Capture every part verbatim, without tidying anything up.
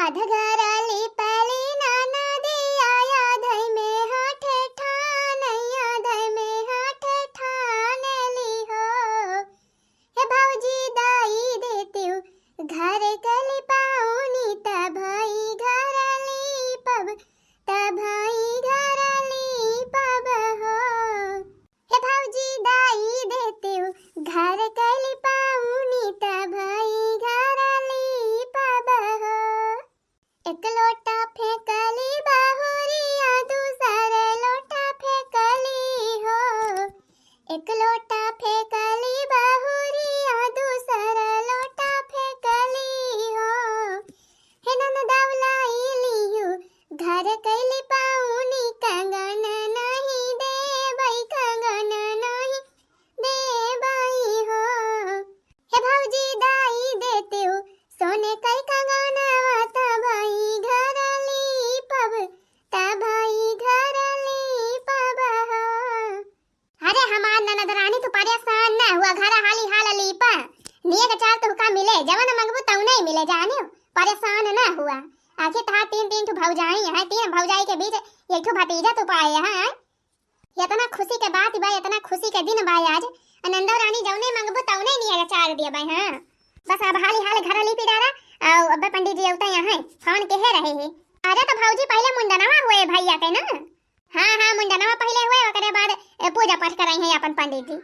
अध घर लिपली ननदिया, अधइ में हाथ ठानइ, अधइ में हाथ ठानली हो। हे भौजी दइ देतिउ घर के लिपउनी, तबहिं घर लीपब, तबहिं घर लीपब हो। हे भौजी दइ देतिउ घर के लिपउनी, तबहिं घर लीपब हो। एक लोटा फेंकली बहुरिया, दूसर लोटा फेंकली हो। एक लोटा फेंकली बहुरिया, दूसर लोटा फेंकली हो। हे ननदउ लइ लिहु घर के लिपउनी, कंगन नाहीं देबइ, कंगन नाहीं देबइ हो। हे भौजी दइ देतिउ सोने कइ कंगनवा, तबहिं घर लीपब, तबहिं घर लीपब हो। अरे हमार ननद रानी, तू परेशान न हुआ, घर हाली हाल लीपा। नेग चार तुहका मिले, जवन मंगबू तउनइ मिले, जानिउ, परेशान न हुआ। आखिर तहार तीन तीन ठो भौजाई हैं, तीन भौजाई के बीच एक ठो भतीजा तू पाए हैं। एतना खुसी के बात बा, एतना खुसी के दिन बा आज। ननदउ रानी जउने मंगबू तउने नेग चार दियबइ, हाँ। बस अब हाली हाल घर लीपि डारा, अउ अब्बे पंडित जी अउतइ अहइँ, फोन केहे रहे ही। अरे त भौजी पहिले मुंडनवा हुए भइया के न। हाँ, हाँ, मुंडनवा पहिले हुए, ओकरे बाद, ए, पूजा पाठ करइहइँ आपन पंडित जी।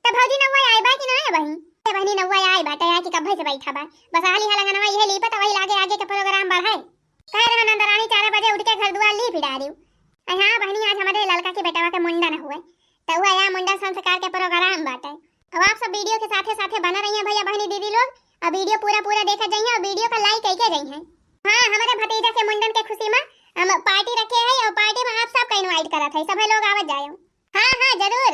त भौजी नउआ आइबा कि ना आइबा ही? ए बहिनी नउआ आइ बाटे, आके कब्बइ से बइठा बा। बस हाली हाल अंगनवा इहे लीपत, वही लागे आगे के program बढ़ाए। कहे रहा ननद रानी चार बजे उठि के घर दुआर लीपि डारिउ। अइ हाँ बहिनी, आज हमरे ललका के बेटवा के मुंडन हुए, त उहे या मुंडन संस्कार के program बाटे। अब आप सब video के साथे साथे बना रहिहैं भइया बहिनी दीदी लोग, अउ video पूरा पूरा देखत जइहैं अउ video का like कइके जइहैं। हाँ, हमरे भतीजा के मुंडन के खुसी मा हम party रखे हई अउ party मा आप सबका invite करत हई, सभे लोग आवत जायो। हाँ हाँ जरूर।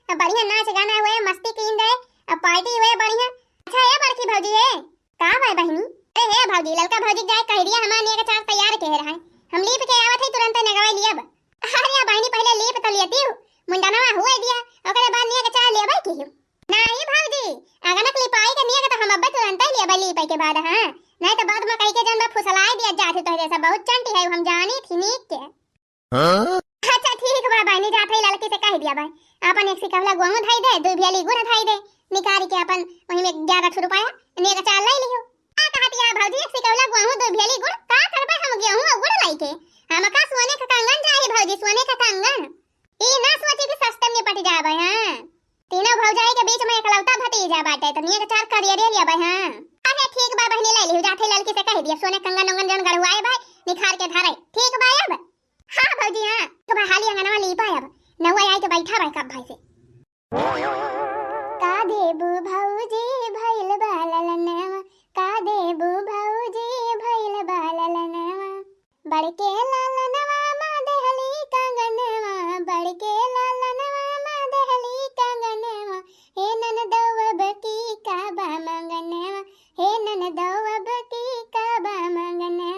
बढ़िया नाच गाना हुए, मस्ती कीन रहे, अउ party हुए बढ़िया। अच्छा ए बड़की भौजी ए, का भए बहिनी? अरे हे भौजी, ललका भौजी के जाए कहि दिया, हमार नेग चार तैयार केहे रहइ। हम लीप के आवत हई, तुरंतइ नेगवइ लियब। अरे बहिनी, पहिले लीप त लियतिउ, मुंडनवा हुए दिया, ओकरे बाद नेग चार लेबइ किहिउ। नाहीं भौजी, अगनक लिपाई के नेग त हम अब्बे तुरंतइ लेबइ लीपइ के बाद, हाँ। नाहीं त बाद मा कहिके जनबा फुसलाइ दिया जात ही तोहरे सब, बहुत चंटी हइउ, हम जानी थी नीक के। हाँ? अच्छा ठीक बा बहिनी, जात हई ललकी से कहि दिया बा, आपन एक सिकहुला गोहूँ धइ दे, दुइ भेली गुड़ धइ दे, निकारि के आपन वही में ग्यारह ठो रुपया नेग चार लइ लिहो। का कहत या भौजी, एक सिकहुला गोहूँ दुइ भेली गुड़, का करबे हम गेहूँ अउ गुड़ लइके? हमका सोने का कंगन चाही भौजी, सोने का कंगन। ई ना सोची कि सस्ते में निपट जाबे, हाँ। तीनों भौजाई के बीच में एकलौता भतीजा बाटे, त नेग चार करियरे लेबे, हाँ। अच्छा ठीक बा बहिनी, लइ लिहो, जात हई ललकी से कहि दिया, सोने कंगन उंगन जौन गढ़ुआए बा, निखार के धरे। ठीक बा अब? हाँ भौजी, हाँ। तो बा हाली अंगनवा लीपा अब। नउआ आइके बइठा बा कब्बइ से। का देबू भौजी भइल बा ललनवा, का देबू भौजी भइल बा ललनवा। बड़के ललनवा मा देहली कंगनवा, बड़के ललनवा मा देहली कंगनवा। हे ननदो अब की का बा मंगनवा, हे ननदो अब की का बा मंगनवा।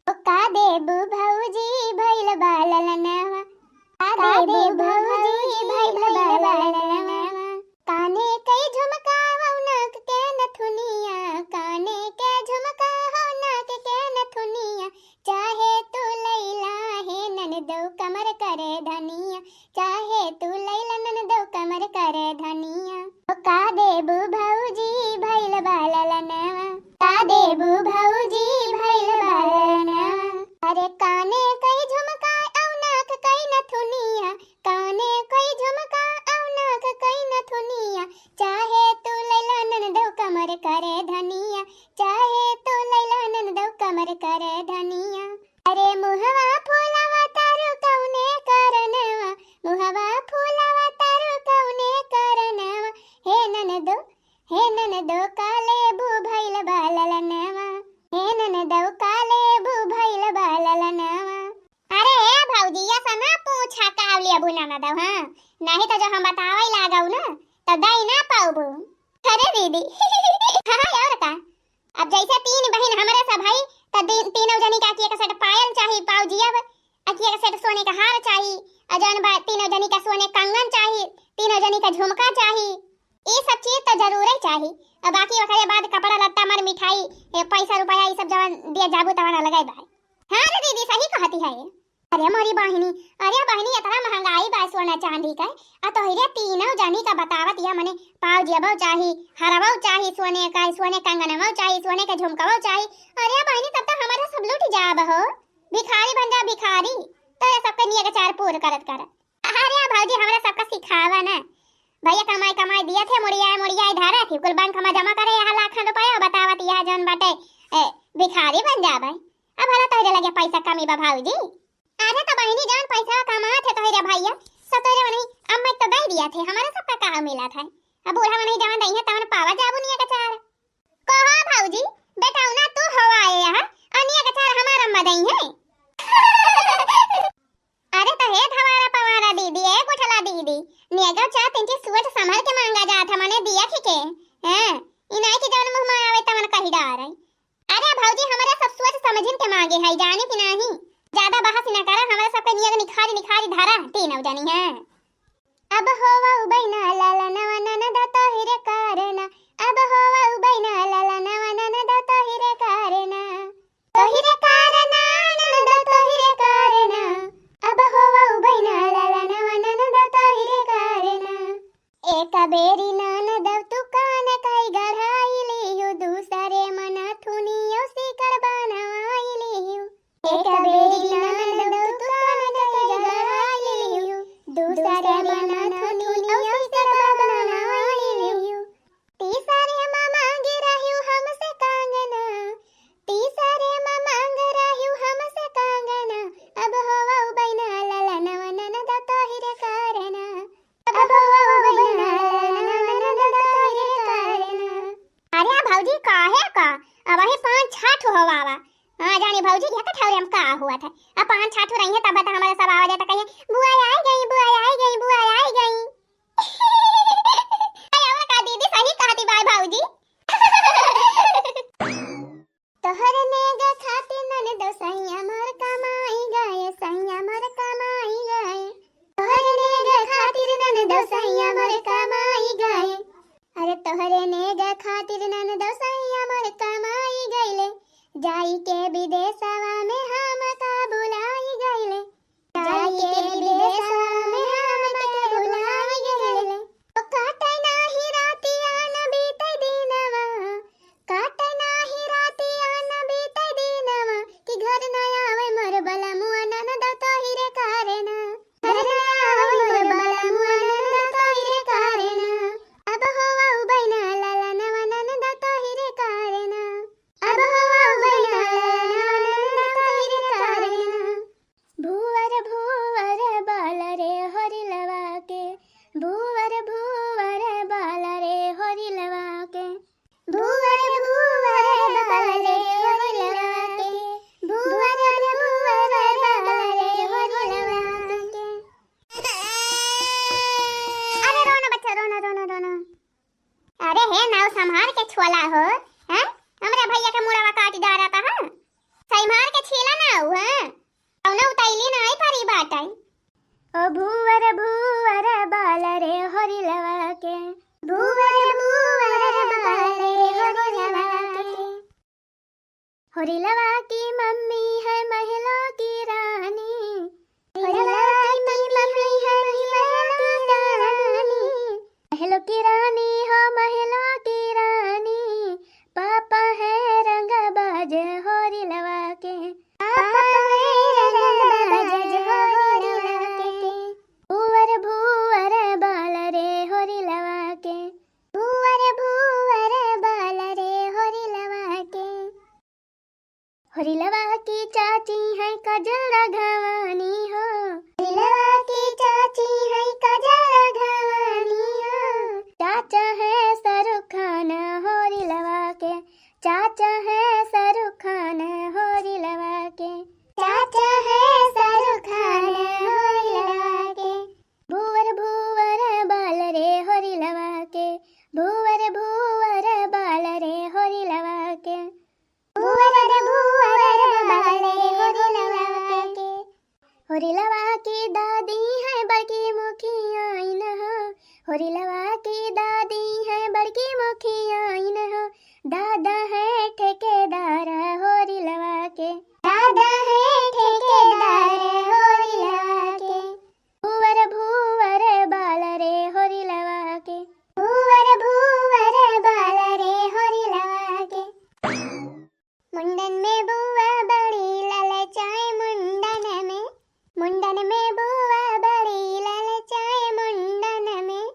ओ का देबू भौजी भइल बा ललनवा, का देबू भौजी भइल बा ललनवा। काने के झुमका हो नाक के नथुनिया, काने के झुमका हो नाक के नथुनिया। चाहे तू लइला हे ननदो कमर करे धनिया, चाहे तू लइला ननदो कमर करे धनिया। ओ का देबू भौजी भइल बा ललनवा, का देबू भौजी भइल बा ललनवा। अरे काने कइ झुमका अउ नाक कइ नथुनिया, काने कइ झुमका अउ नाक कइ नथुनिया। चाहे तू लइला ननदो कमर करे धनिया, चाहे तू लइला ननदो कमर करे धनिया। अरे मुहवा फुलावा तारू कउने करनवा, मुहवा फुलावा तारू कउने करनवा। हे ननदो, हे ननदो का लेबू भइल बा ललनवा, हे ननदो का लेबू भइल बा ललनवा। अरे ए भौजी, अइसे ना पूछा का लेबू ननदो, हाँ? नाहीं त जो हम बतावइ लागउ ना, त दइ ना पउबू। अरे दीदी, हाँ, अउर का? अब जइसे तीन बहिन हमरे सब हई, त दी-, तीनों जनी का एक एक set पायल चाही पाउजी, अब एक एक set सोने का हार चाही, अउर जौन बा तीनों जनी का सोने कंगन चाही, तीनों जनी का झुमका चाही। ई सब चीज त जरूरे चाही। और बाकी ओकरे बाद कपड़ा लत्ता, मर मिठाई, ए, पैसा रुपया, ई सब जवन दिए जाबू तवन अलगे बा। हाँ रे दीदी, सही कहती है। अरे मोरी बहिनी, अरे बहिनी, इतना महंगाई बा सोना चांदी का, आ तोहरे तीनों जनी का बतावत या मने पाव जेबो चाही, हरवो चाही सोने का, सोने कंगनवो चाही, सोने के झुमकवो चाही। अरे बहिनी, तब तो हमारा सब लूट जाब हो, भिखारी बन जा भिखारी, तोरे सबके नियत चार पूर करत कर। अरे भौजी, हमरा सबका सिखावा ना, भैया कमाई कमाई दिया थे, मुड़िया मुड़िया धरा थी, कुल बैंक में जमा करे यहाँ लाखन रुपया, बतावत यह जौन बाटे, ए, भिखारी बन जाबे। अब भला तोहरे लगे पैसा कमी बा भौजी? अरे तो बहिनी, जौन पैसा कमात है तोहरे भैया, सब तोहरे वही अम्मा तो दे दिया थे, हमारा सबका का मिला था। अब बूढ़ा मनई जवन दई है तवन पावा जाबू नियत चार। कहो भौजी, बेटा ना तू हवा आए यहाँ, अनिया के चार हमार अम्मा दई है। अरे तो हे धवारा पवारा दीदी, ए गुठला दीदी, नेगा चार तीन चीज सोच संभल के मांगा जात है, मने दिया के के? हैं? ई नाई कि जवन मुंह में आवे तवन कही डार है। अरे भौजी, हमरा सब सोच समझिन के मांगे है, जाने कि नाही? ज्यादा बहस न करा, हमरा सबके नियत निखारी निखारी धरा, तीनों जनी है। अब होवा उबैना लाला नवा ननद तोहिरे कारना, अब होवा उबैना लाला नवा ननद तोहिरे कारना। तोहिरे कारना, ननद तोहिरे कारना, अब होवा उबैना लाला नवा ननद तोहिरे कारना। एक बेरी ननद तू कान काई गढ़ाई लियो, दूसरे मना थुनियो सिकड़ बनवाई लियो। एक बेरी ननद तू कान काई गढ़ाई लियो, दूसरे मना थुनियो सिकड़ बनवाई लियो। तीसरे मा मांग रह्यू हमसे कांगना, तीसरे मा मांग रह्यू हमसे कांगना, अब होवा उबैना लाला नवा ननद तोहिरे कारना, अब होवा उबैना लाला नवा ननद तोहिरे कारना। अरे भौजी, काहे का? अब वही पाँच छह ठो होवावा। हाँ, जानी भौजी के कठौरे में का हुआ था। अब पाँच छह ठो रही है, तब तो हमारे सब आवाज आता कहिए, "बुआ आई गई, बुआ आई गई, बुआ आई गई।" अरे, अब का दीदी सही कहती बाय भौजी। तोहरे नेग खातिर ननदो सैया मोर कमाई गए, सैया मोर कमाई गए। तोहरे नेग खातिर ननदो सैया मोर कमाई गए। अरे तोहरे नेग खातिर ननदो सैया मोर कमाई गइले। जाई के विदेशवा में हमका बुलाई गइले। जाई के विदेशवा में हमका बुलाई गइले। ओ काटे नाही रातिया न बीते दिनवा, काटे नाही रातिया न बीते दिनवा, कि घर न आवे मोर बलमुआ ननद तोहिरे कारना। घर न आवे मोर बलमुआ ननद तोहिरे कारना। अब होवा उबैना लाला नवा ननद तोहिरे कारना। अब होवा उबैना लाला नवा ननद तोहिरे कारना। भूवर भूवर बाल रे होरिलवा के, भूवर भूवर बाल रे होरिलवा के, भूवर भूवर बाल रे होरिलवा के, भूवर भूवर बाल रे होरिलवा के। अरे रोना बच्चा, रोना, रोना, रोना। अरे हे नाव संभार के छोला हो, हैं? हमरे भैया के मुड़वा काट डारा था, हाँ? संभार के छीला नाव, हाँ? कौनो उतैली नाई परी बाटै। ओ भूवर भूवर बाल रे होरिलवा के, भूवर भूवर बाल रे होरिलवा के। होरिलवा की मम्मी है महलों की रानी, होरिलवा की मम्मी है महलों की रानी। महलों की रानी हो महलों की रानी, पापा है रंगबाज होरिलवा के, पापा है रंगबाज होरिलवा के। भूवर भूवर बाल रे होरिलवा के, भूवर भूवर बाल रे होरिलवा के। होरिलवा की चाची है काजल राघवानी हो। होरिलवा की चाची है काजल राघवानी हो। चाचा है शाहरुख खान होरिलवा के। चाचा है शाहरुख खान होरिलवा के। चाचा है शाहरुख खान होरिलवा के। भूवर भूवर बाल रे होरिलवा के। भूवर भूवर बाल रे होरिलवा के। भूवर भूवर बाल रे होरिलवा के। होरिलवा की दादी है बड़की मुखियाइन हो। होरिलवा की दादी है बड़की मुखियाइन। मुंडन में बुआ बड़ी ललचाए मुंडन में, मुंडन में बुआ बड़ी ललचाए मुंडन में।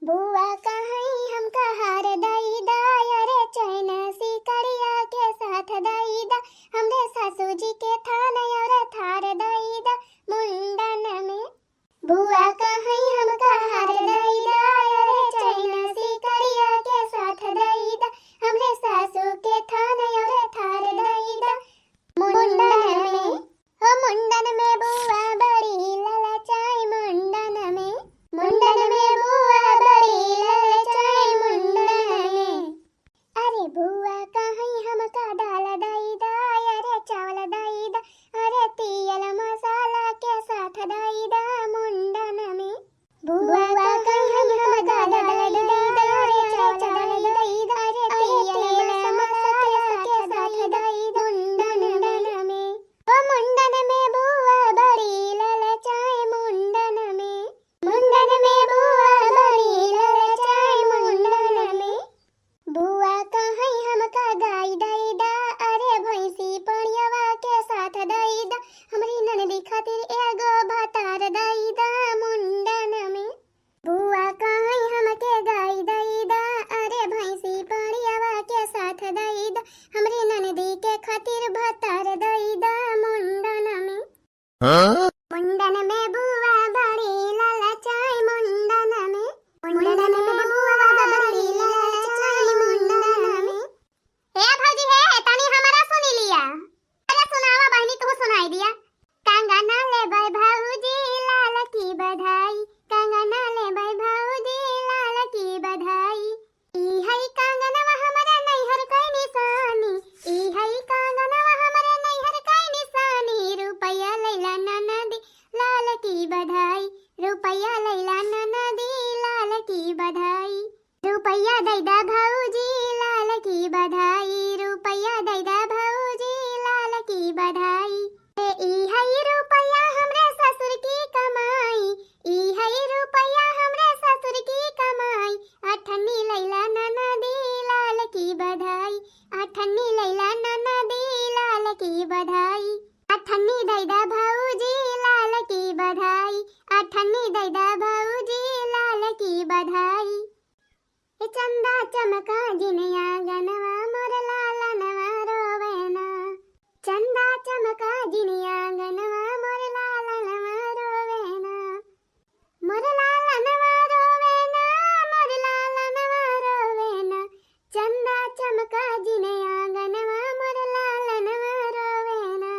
बुआ कहीं हमका हार दई दा, अरे चैन सिकड़िया के साथ दई दा, हमरे सासू जी के थान और थार दई दा मुंडन में। बुआ कहीं हमका हार दई दा, अरे चैन सिकड़िया के साथ दई दा, हमरे सासू के थान और थार दई दा मुंडन में। हो मुंडन में बुआ बड़ी ललचाई मुंडन में, मुंडन में बुआ बड़ी ललचाई मुंडन में। अरे बुआ कहीं हमका दाल दई दा, अरे चावल दई दा, अरे तियल मसाला के साथ दई दा मुंडन में। बुआ कहीं हमका दाल दई दा, अरे चावल दई दा, अरे तियल मसाला के साथ दई दा मुंडन में। ओ मुंडन में बुआ बड़ी ललचाए मुंडन में, मुंडन में बुआ बड़ी ललचाए मुंडन में। बुआ कहीं हमका गाई दई दा, अरे भैंसी पड़ियावा के साथ दई दा, हमरी ननदी खातिर एगो भतार दई दा मुंडन में। बुआ कहीं हमके गाई दई दा, अरे भैंसी पड़ियावा के साथ दई दा, हमरी ननदी के खातिर भतार दई दा मुंडन में। हाँ? मुंडन में बुआ बड़ी ललचाई मुंडन में, मुंडन में बुआ बड़ी ललचाई मुंडन में। हे भौजी हे, तनी हमरा सुनी लिया। अरे सुनावा बहिनी, तू सुनाई दिया। कंगना लेबै भौजी लाल की बधाई, कंगना लेबै भौजी लाल की बधाई। ई हई कंगनवा हमरे नैहर कै निशानी, ई हई कंगनवा हमरे नैहर कै निशानी। रुपया लैला ननदी लाल की बधाई, रुपया लैला ननदी लाल की बधाई। रुपया दै दा भौजी लाल की बधाई, रुपया दै दा भौजी लाल की बधाई। ए ई हई रुपया हमरे ससुर की कमाई, ई हई रुपया हमरे ससुर की कमाई। अठन्नी लैला ननदी लाल की बधाई, अठन्नी लैला ननदी लाल की बधाई। अठन्नी दै दा भौजी लाल की बधाई, अठन्नी दै दा भौजी लाल की बधाई। ए चंदा चमका जिन आंगनवा मोर लालनवा रोवे ना। चंदा चमका जिन आंगनवा मोर लालनवा रोवे ना। मोर लालनवा रोवे ना, मोर लालनवा रोवे ना। चंदा चमका जिन आंगनवा मोर लालनवा रोवे ना।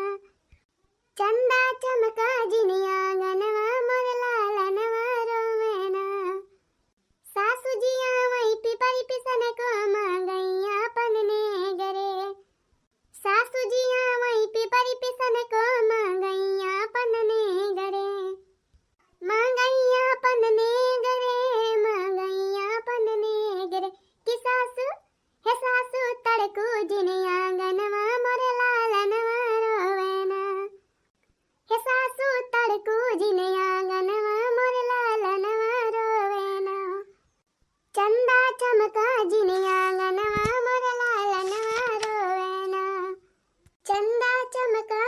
चंदा चमका जिन आंगनवा मोर लालनवा रोवे ना। सासू जी आवई पिपरी पिसन को मांगई आपन नेग रे। सासू जी आवई पिपरी पिसन को मांगई आपन नेग रे। मांगई आपन नेग रे, मांगई आपन नेग रे। कि सासू, हे सासू तड़कू जिन आंगनवा मोर लालनवा रोवे ना। हे सासू तड़कू जिन आंगनवा मोर लालनवा रोवे ना। चंदा चमका जिन आंगनवा मोर लालनवा रोवे ना। चंदा चमका